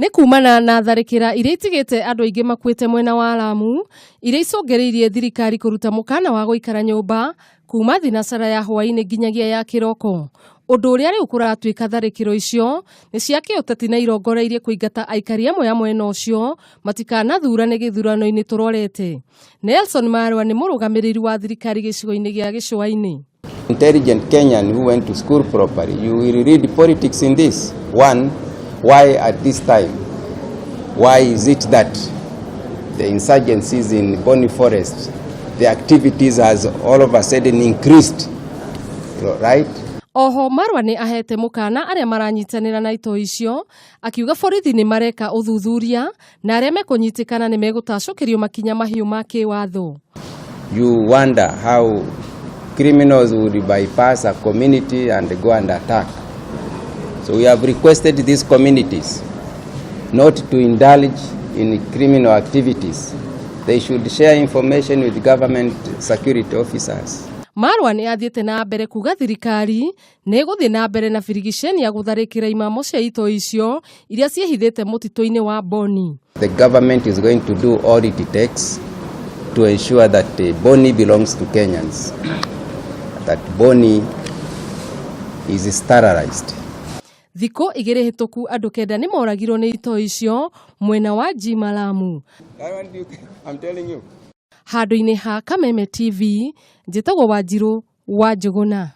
Nĩ kumana na tharĩkĩra iria itigĩte andũ aingĩ makuĩte mwena wa Lamu, iria icũngĩrĩirie thirikari kũruta mũkana wa gũikara nyũmba kuma thinacara ya hwaĩ-inĩ nginyagia ya kĩroko. Ũndũ ũrĩa rĩu kũratuĩka tharĩkĩro icio nĩ cia kĩũteti na irongoreirie kũingata aikari amwe a mwena ũcio matikanathurane gĩthurano-inĩ tũrorete. Nelson Marwa nĩ mũrũgamĩrĩri wa thirikari gĩcigo-inĩ gĩa Gĩcũa-inĩ. Intelligent Kenyan who went to school properly, you will read politics in this. One, why at this time? Why is it that the insurgencies in Boni Forest, the activities has all of a sudden increased, right? Oho Marwa nĩ ahete mũkana arĩa maranyitanĩra na itoi icio, akiuga borithi nĩ mareka ũthuthuria na arĩa mekũnyitĩkana nĩ megũtacũkĩrio makinya mahiũ ma kĩwatho. You wonder how criminals would bypass a community and go and attack. So we have requested these communities not to indulge in criminal activities. They should share information with government security officers. Marwa nĩ athiĩte na mbere kuga thirikari nĩ ĩgũthiĩ na mbere na birigiceni ya gũtharĩkĩra imamo cia itoi icio iria ciĩhithĩte mũtitũ-inĩ wa Boni. The government is going to do all it takes to ensure that Boni belongs to Kenyans, that Boni is sterilized. Thikũ 2 hĩtũku andũ 9 nĩ moragirwo nĩ itoi icio mwena wa Jima Lamu. I'm telling you. Handũ-inĩ ha Kameme TV, njĩtagwo Wanjirũ wa Njũgũna.